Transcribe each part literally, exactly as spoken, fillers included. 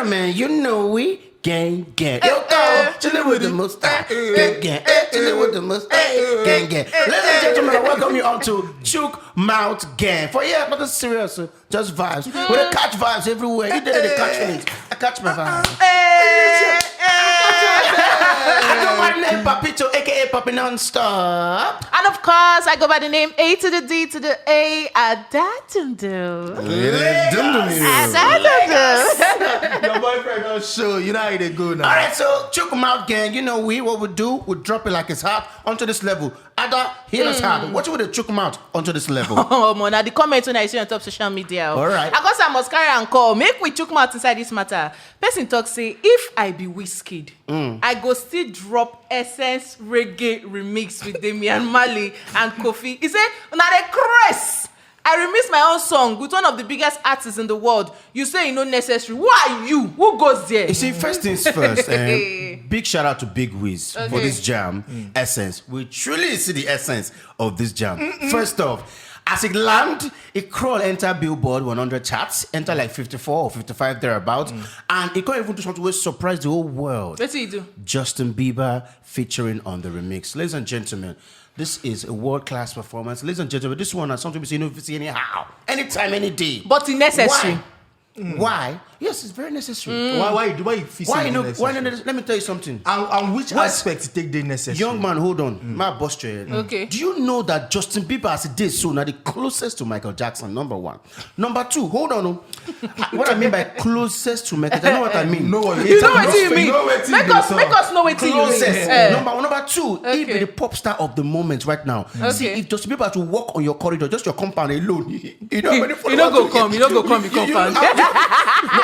Man, you know we gang gang. Yo, oh, chilling with the mustache. Gang gang. Eh, chilling with the mustache. Gang gang. Ladies and gentlemen, I welcome you all to Chook Mouth Gang. For yeah, nothing serious. Uh, just vibes. We dey catch vibes everywhere. You did the catch feelings. I catch my vibes. I go by the name Papito, aka Papi Non-Stop. And of course, I go by the name A to the D to the A, Adatundu. Lagos. Adatundu. Your boyfriend don show. You know how they go now. All right, so Chook Mouth Gang, you know we, what we do, we drop it like it's hot onto this level. Ada, hear us hard. What you would have Chook Mouth onto this level? Oh, man, now the comment when I see on top social media. Oh. All right. I got some mascara and call. Make we Chook Mouth inside this matter. Person talk say, if I be Wizkid, I go still drop Essence Reggae remix with Damian Marley and Kofi. He say, now they craze. I remix my own song with one of the biggest artists in the world. You say you no necessary. Who are you? Who goes there? You see, first things first, eh, big shout out to Big Wiz for Okay. This jam, Essence. We truly see the essence of This jam. First off, as it land, it crawl enter Billboard one hundred charts, enter like fifty-four or fifty-five thereabouts, and it can't even do something which surprise the whole world. What do you do? Justin Bieber featuring on the remix. Ladies and gentlemen, this is a world class performance. Ladies and gentlemen, this one is something we see, you know, see anyhow, anytime, any day. But it's necessary. Why? Why? Yes, it's very necessary. Why why why you feel Why say you know? necessary? Why not? Let me tell you something. And, and which What? Aspect take dey necessary? Young man, hold on. My boss chair. Okay. Do you know that Justin Bieber as it is so now the closest to Michael Jackson, number one. Number two, hold on. Oh. What I mean by closest to Michael Jackson, you know what I mean? No, You know what you mean? Know wetin Make dey us, talk. Make us know what you mean. Closest. Eh. Number one. Number two, he be Okay. The pop star of the moment right now. See, Okay. If Justin Bieber to walk on your corridor, just your compound alone, you know, You no go come, you no go come, you compound. No,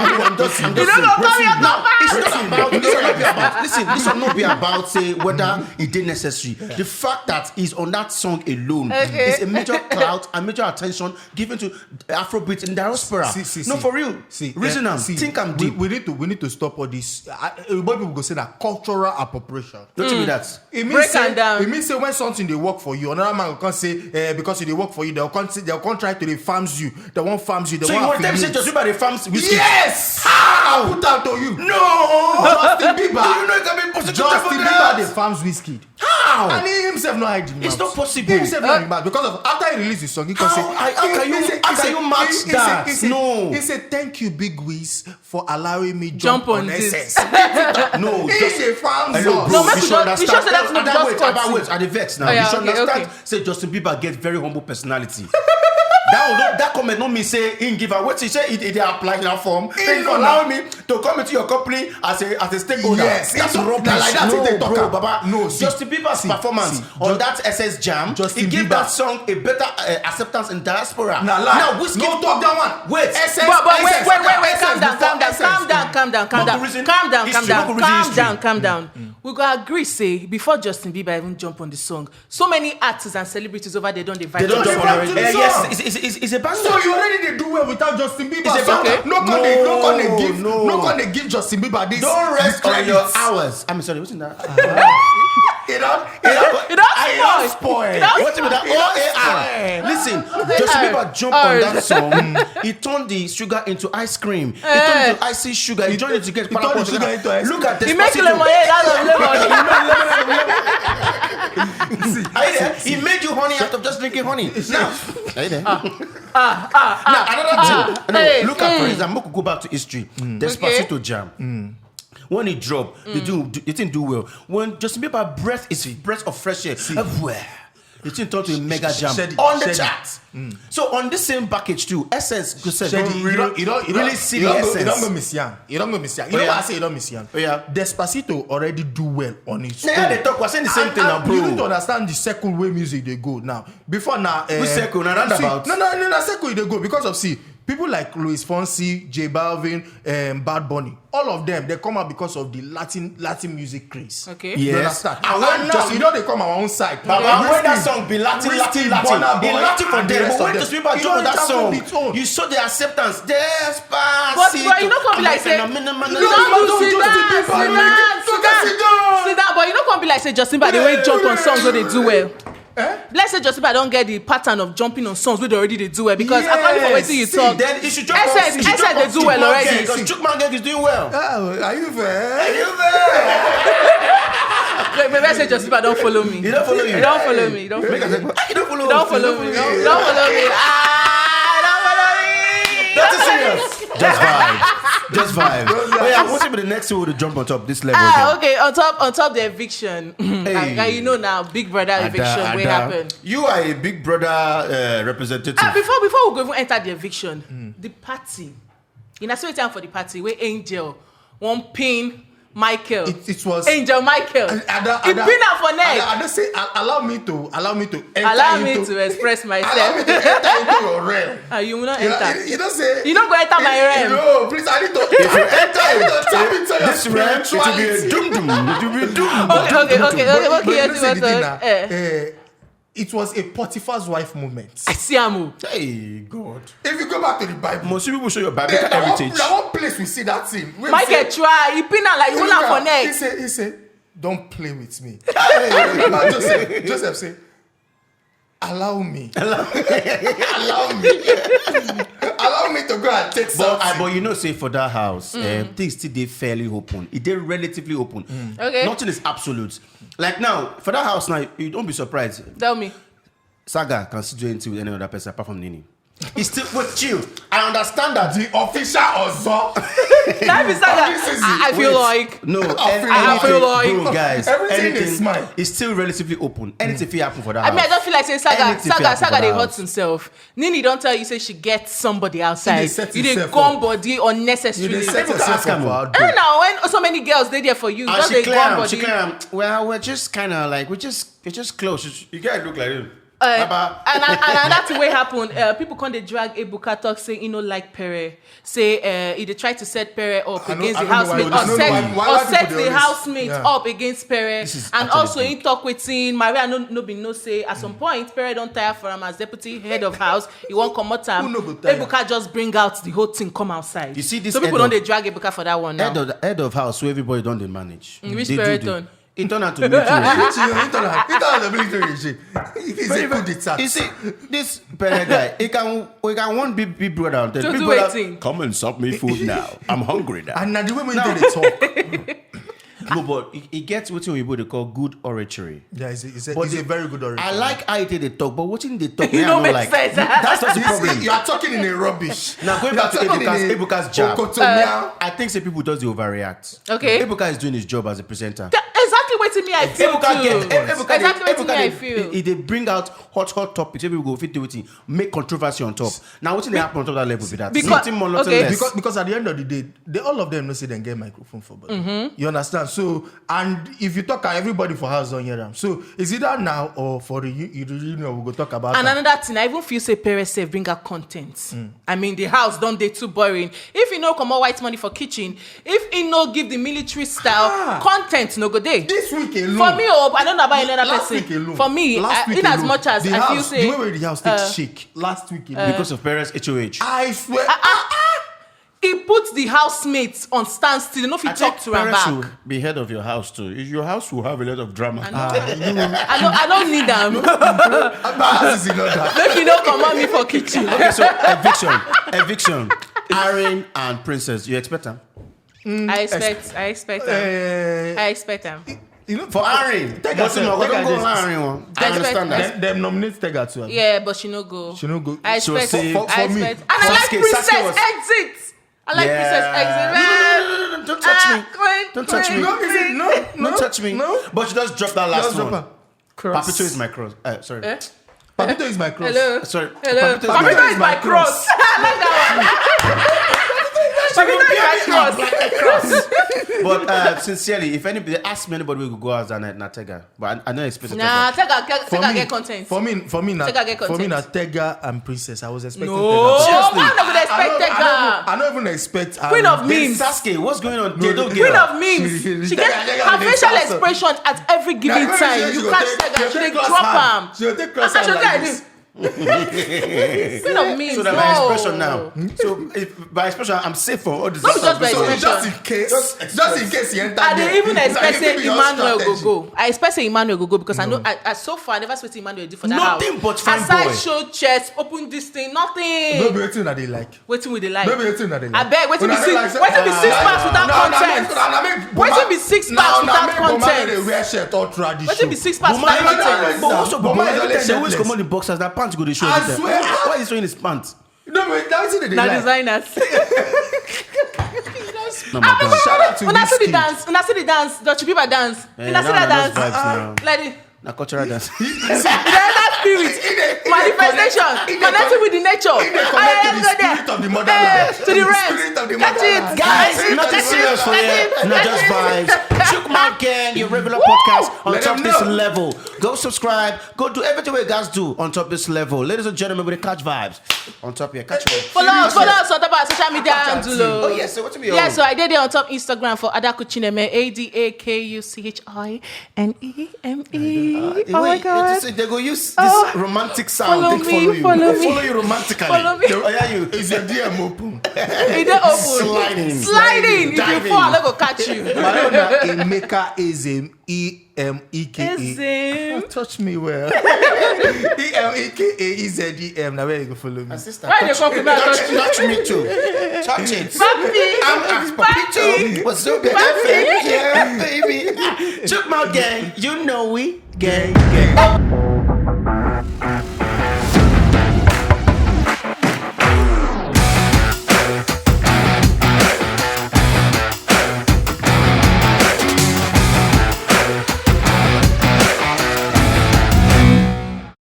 I'm, I'm just, I'm just You no saying. go come, you No, come it's not about. It's not be about. Listen, this will not be about say whether it did necessary. The fact that he's on that song alone Okay. is a major clout and major attention given to Afrobeat in diaspora. See, see, No, see. for real. See, Reason eh, am. see, Think am we, deep. We need to we need to stop all this. I, Yoruba people go say that cultural appropriation. Don't you be that? It means Break say, am down. It means say when something they work for you, another man can say, eh, because they work for you, they'll come, they'll come try to dey farms you. They want farms you. They So you want want them to say affiliate. Justin Bieber the farms Wizkid? Yes. How? Put that to you. No. Justin Bieber. Do you know it can be prosecuted Justin for Bieber that? The farms Wizkid. How? And he himself not hide him It's out. Not possible. He himself not hide him out because of after he released his song, he can How? say, How, how can he you, say- how he can say- you match he say- that? he say- No. He said, "Thank you, Big Wiz, for allowing me jump, Jump on on this. S S." No, He's just, a fan hello, boss. bro, No, make you we should don't- you should say understand. that's not Other God's wait, fault. other wait, I dey vex now. Oh, yeah, You should okay, understand. Okay. Say Justin Bieber get very humble personality. That one, that comment not me say he give her. What he say he, he dey apply in that form. He for allowing me to come into your company as a as a stakeholder. Yes, That's it's not rubbish. Like that. No, They talk bro, about. Baba. No, see, Justin Bieber's see, performance see, on Ju- that S S Jam, Justin he gave Bieber. That song a better uh, acceptance in diaspora. Nah, lie. Now, Wizkid No talk that one. Wait. S S, But, but wait, S S, wait, wait, wait, S S calm down, before calm down, S S. calm down, calm down, Not calm the reason down, calm history, down, not the reason calm history. down, calm down. We go agree say before Justin Bieber even jump on the song, so many artists and celebrities over there don dey vibe. They don't to jump the on song. it. It's Eh, a yes, song. it's, it's, it's, it's a bad So song. You already dey do well without Justin Bieber. It's a So bad- no gonna, no gonna give, No, no, no. Gonna give Justin Bieber this. Don't rest This on your credit. Hours. I'm sorry, what's in that? It don't, It don't I spoil. It don't What if that spoil. O A R? Listen, Justin Bieber jumped on Oh. That song. He turned the sugar into ice cream. He turned it to icy sugar. He turned it to get He turned the sugar into ice Look at this. He make lemon head out of lemon. He made you honey out of just drinking honey. Now, are you there? Now, another thing. No, hey, look at, for example, make we go back to history. Despacito Jam. When he drop, the thing, the thing do well. When Justin Bieber breath is breath of fresh air, everywhere. The thing turned to a mega jam Shed it, on the shed it. Chart. So on this same package too, Essence go say Shed don't it. really, You don't, you don't, you really don't, see you the don't go, you essence. Don't go miss Yan. You don't go miss Yan. You Oh, know yeah. Why I say you don't miss Yan? Oh, yeah. Despacito already do well on its Yeah, own. They talk. We're saying the same And- thing now, and bro. You need to understand the circle way music they go now. Before now, uh, Which circle? Na roundabout? See, no, no, no, no, circle they go because of, see, people like Louis Fonsi, J Balvin, um, Bad Bunny. All of them, they come out because of the Latin Latin music craze. Okay. You Yes. understand? And when And now, just- you know they come our own side. Baba, when that Wizkid, song be Latin, Latin, Wizkid, Latin, Burna be Boy, Latin for and the them. rest But of when them. Justin Bieber It jump on don't that song, jump on its own. You saw the acceptance. Despacito. But, but you know, come be like say, No, no, no, no, no, sit no, down, no, sit down, sit down, but you know, come be like say Justin Bieber dey wey jump on songs wey dey do well. Let's say Josiba don get the pattern of jumping on songs wey dey already dey do well, because according to wetin you talk, then you should jump on Essex, Essex dey do well already. Because Chukwuma Gang is doing well. Oh, are you fair? Are you fair? Wait, maybe I say Josiba don follow me. You don follow you. You don follow me. You don follow me. You don follow me. You don follow me. Ah, you don follow me. That's serious. Just vibes. Just vibes. Oh yeah, what should be the next thing we would jump on top this level? Ah, okay. On top, on top the eviction. Hey. And, and you know now, big brother eviction will happen. You are a big brother uh, representative. Ah, before before we go even enter the eviction, the party. In a certain time for the party, where Angel, one pin Michael. It, it was Angel Michael. Ada, he pin her for neck. Ada, Ada say, "Al- allow me to, allow me to enter Allow me into, to express allow me myself. To enter into your realm." Ah, you will not You know, enter. You, you don't say You no go enter my realm. No, please, I need to. If you enter into tap into your this realm, it will be a spirituality. Doom doom. It will be doom. Okay, okay, okay, okay, okay. But, but Yes, you know, you say want the thing to. Now, Eh. Eh, it was a Potiphar's wife moment. I see am o. Hey God. If you go back to the Bible, Most people show your Bible there, there one, heritage. There one place we see that thing. Where we Michael say, try. He pin am like he hold am for neck. He say, he say, "Don't play with me." Hey, man, Joseph, Joseph say, "Allow me, allow me, allow me to go and take But, something." I, but you know, say for that house, eh, things still dey fairly open. It dey relatively open. Okay. Nothing is absolute. Like now, for that house now, you don't be surprised. Tell me. Saga can still do anything with any other person apart from Nini. It's still with you. I understand that. The official Ozo. That is Saga. This is I, I feel Wait. Like No, I an- feel I anything, feel like bro, guys, Everything is anything mine. Is still relatively open. Anything fit happen for that I mean, I house. Don't feel like say Saga, Anything fit Saga, happen Saga, for they that hurt house. Himself. Nini don't tell you say she gets somebody outside. He dey set You dey himself gum up. Body unnecessarily. You dey set People can yourself ask am up o. for outbreak. I don't know when so many girls dey there for you. And Just she dey clear gum am. She body. Clear am. Well, we're just kind of like we're just we're just close. She, you guys look like him. Uh, Baba. And, and, and another thing wey happen, uh, people come dey drag Ebuka talk say he no like Pere, say uh, he dey try to set Pere up I know- against I the don't know why housemate, you- I don't know upset, why- why- why upset people dey the always- housemate Yeah. up against Pere, This is and actually also good. He talk wetin Maria no no bin know say at some point Pere don tire for am as deputy head of house, he wan comot am. Who no go tire? Ebuka just bring out the whole thing come outside. You see this So people head don of- dey drag Ebuka for that one now. Head of, head of house, so everybody don dey manage. Mm, which They do Pere the- turn? He turned out to military. He turned out, he turned out to military regime. He's a coup d'etat. You see, this Pere guy, he can, he can one big, big brother and tell To big do brother, wetin? "Come and serve me food now. I'm hungry now." And now the way we Now- dey talk. No, but he, he gets what people they call good oratory. Yeah, he's a, he's a, But he's the- a very good orator. I like how he take dey talk, but wetin he dey talk, It me, I no don't make like. Sense. That's not the You see, problem. You are talking in a rubbish. Now, going You back are to talking Ebuka's, in a Ebuka's jab. Okotomia. I think say people just dey overreact. Okay. Ebuka is doing his job as a presenter. Tha- exactly wetin me I feel Ebuka too. Get, Ebuka Exactly dey, wetin Ebuka me I dey, feel. he, he dey bring out hot, hot topics. People go fit do wetin, make controversy on top. Now, wetin dey happen on top of that level be that? Because- Nothing more, nothing okay. less. Because, because at the end of the day, they, all of them know say dem get microphone for body. You understand? So, and if you talk, everybody for house don hear am. So, it's either now or for the u- the reunion we go talk about And am. Another thing, I even feel say Pere sef bring out content. I mean, the house don dey too boring. If he no comot white money for kitchen, if he no give the military style, Ah. Content no go dey. This week alone. For me, oh, I don't know about another Last person. Week alone. For me, Last I, week in as alone, much as the I feel house, say, the way the house uh, take shake last week alone. Because of Pere's H O H. I swear. Ah, ah, ah. He put the housemates on standstill. No fit I talk think to am Perez back. Will be head of your house too. Your house will have a lot of drama. I know. I know. I don't need them. Make you no comot me for kitchen. Okay, so eviction, eviction. Aaron and Princess, you expect them? I expect. I expect them. Eh, I expect them. You know, for Aaron, take her, take her, take her, go Aaron one. I understand that. Them, them nominate Tega too. Yeah, but she no go. She no go. I expect. For, for, for I expect. And I like Princess exit. I like Princess exit. No, no, no, no, no, don't touch me. Don't touch me. No, no, no, don't touch me. No. But she just dropped that last one. Cross. Papito is my cross. Uh, sorry. Eh? Papito is my cross. Hello. Sorry. Hello. Papito is my cross. I like that one. Papito is my cross. But uh, sincerely, if anybody ask me, anybody will go out that night, na Tega. But I, I don't expect Nah, Tega. Tega, Tega get content. For me, for me, na, Tega get content. For me, na Tega and Princess. I was expecting. No, Tega. Seriously. I don't even expect Tega. I don't, I don't even expect. Queen of memes. Sasuke, what's going on? Queen of memes. She gets her facial expression at every given time. You can't Tega. She dey drop am. She dey drop am. Instead of me, So that no. By expression now. So if, by expression, I'm safe for all this. Not just by So expression. just in case, just in case you enter. I dey there, even it's like expect you say be your Emmanuel go strategy. Go. I expect say Emmanuel go go because I know I, I so far I never see wetin Emmanuel dey do for that Nothing house. But fine Aside boy. Show chest, open this thing, nothing. No be wetin una dey like. Wetin we dey like? No be wetin una dey like. Abeg, wetin be Una dey six? like say, Wetin be six ah, packs without no, no, content? no, no, no, Wetin be six no, packs no, without make Boma no dey content? wear shirt all throughout the Wetin show. Be six packs Boma without is content? Boma is But also, Boma is always always say always shirtless. Come on the boxers. That pants go dey show. I Every time. swear. Why is he showing his pants? No, but that wetin dey Na like. Designers. No, my God. Shout out to Una see the Wizkid. Dance. Una see the dance. Dutch people dance. Eh, Una see that that one na dance. just vibes now. Like the Na cultural dance. the other spirit, He dey manifestation, connect- he dey connecting connect- with the nature. He dey Aye, connect let's with go the there. Spirit of the Eh, motherland. to the realms. Spirit of the Catch it, motherland. catch Guys, it, nothing catch serious it, for here. catch it, Not just catch it. Vibes. Chook mouth gang, your regular Woo! podcast on Let top them this know. Level. Go subscribe. Go do everything we guys do on top this level. Ladies and gentlemen, we dey catch vibes on top here. Catch you. Follow us, follow us on top our social media handle. Oh yes, so what be your Yeah, so I did it on top Instagram for Adaku Chineme, A D A K U C H I N E M E. Uh, Oh my wait, God. They go use this Oh. Romantic sound. Follow Take me, follow you. follow Go me. Follow you romantically. Follow me. Oh yeah, you. Is your D M open? It dey open. Sliding. Sliding. If you Diving. fall, I go catch you. My own na Emeka Ezem, E M E K A. Ezem. Touch me well. E M E K A E Z E M. Now where you go follow me? Sister, Why they touch, come to me and touch, touch you? Touch me too. Touch it. Papi. I'm at Papito. What's up, your F M? Yeah, baby. Chook mouth gang. You know we gang gang.